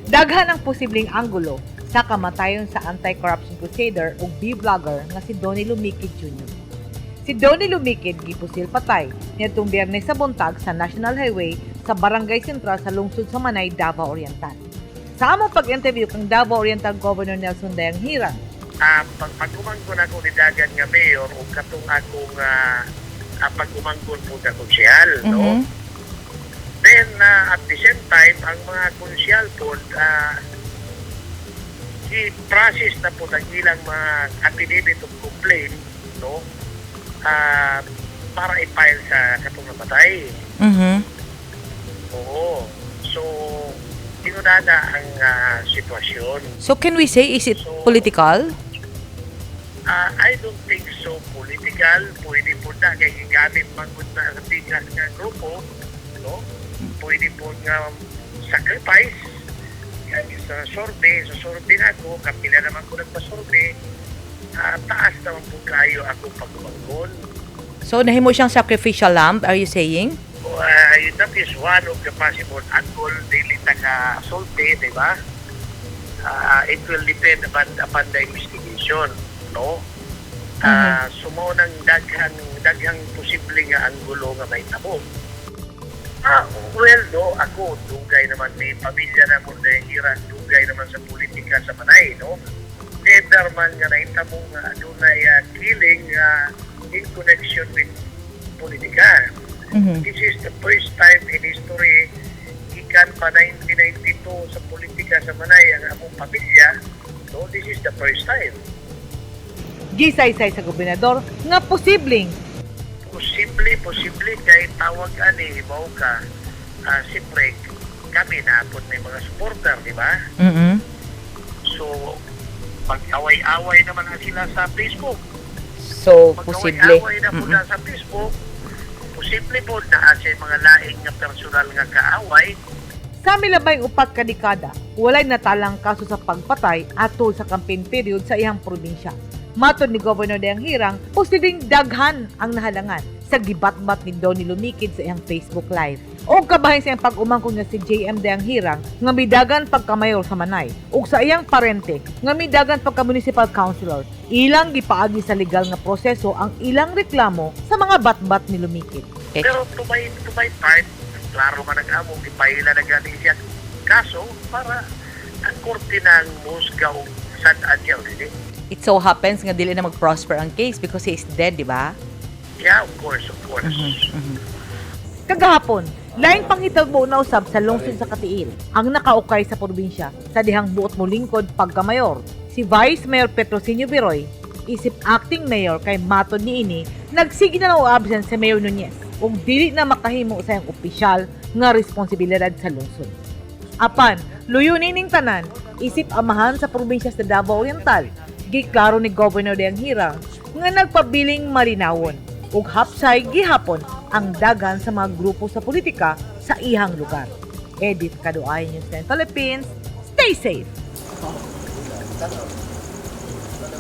Daghan ang posibleng anggulo sa kamatayon sa anti-corruption crusader ug B-vlogger nga si Donny Lumikid Jr. Si Donny Lumikid gipusil patay niadtong Biyernes sa buntag sa National Highway sa Barangay Sentral sa lungsod sa Manay, Davao Oriental. Sa among pag-interview kang Davao Oriental Governor Nelson Dayanghirang, Pag umangkon ako ni dagan nga mayor o katong akong pag-umangkon po na konsehal, no? Then at the same time, ang mga konsehal po, i-process na po ng ilang mga affidavit of complaint, no? Para i-file sa katong namatay. Oo. So, tinunana ang sitwasyon. So can we say, is it political? I don't think so political. Pwede po na kay gigamit man gud na sa tigas nga grupo, no? Pwede po nga sacrifice. Kaya sa survey na ako, kapila naman ko nagpa-survey, taas naman po kayo ako pag-umangkon. So nahimo siyang sacrificial lamb, are you saying? That is one of the possible angle, dili ta ka sulti, di ba? It will depend upon the investigation, no? So mao nang daghang daghang posible nga anggulo nga mahitabo. Well, no, ako dugay naman, may pamilya na mo Dayanghirang, dugay naman sa politika sa Manay, no? Never man nga nahitabo nga adunay killing in connection with politika. This is the first time in history gikan pa 1992 sa politika sa Manay ang among pamilya. No, this is the first time. Gisaysay sa gobernador nga posibleng Posible, posible kay tawag ani ibaw ka. Siyempre, kami na po may mga supporter, di ba? So, pag-away-away naman na sila sa Facebook. So posible. Pag-away-away na po na sa Facebook, posible po na sa mga laing nga personal nga kaaway. Sa milabay 4 ka dekada, walay natalang kaso sa pagpatay atol sa campaign period sa iyang probinsya. Matod ni Governor Dayanghirang, posibleng daghan ang nahalangan sa gibatbat ni Donny Lumikid sa iyang Facebook Live. O kabahin sa iyang pag-umangkon nga si JM Dayanghirang nga midagan pagkamayor sa Manay ug sa iyang parente nga midagan pagka municipal councilor. Ilang gipaagi sa legal nga proseso ang ilang reklamo sa mga batbat ni Lumikid. Pero to my part, klaro man ang among ipaila na gani siya kaso para ang korte ng musga o sad niya, dili. It so happens nga dili na mag-prosper ang case because he is dead, di ba? Yeah, of course, of course. Kagahapon, laing panghitabo na usab sa lungsod sa Cateel ang nakaukay sa probinsya sa dihang buot molingkod pagkamayor. Si Vice Mayor Petrocinio Biroy, isip acting mayor kay matod niini, nagsige na lang og absent si Mayor Nunez ug dili na makahimo sa iyang opisyal nga responsibilidad sa lungsod. Apan, luyo nining tanan, isip amahan sa probinsya sa Davao Oriental, giklaro ni Governor Dayanghirang nga nagpabiling malinawon ug hapsay gihapon ang dagan sa mga grupo sa politika sa ihang lugar. Edith Kaduay, News 10 Philippines. Stay safe!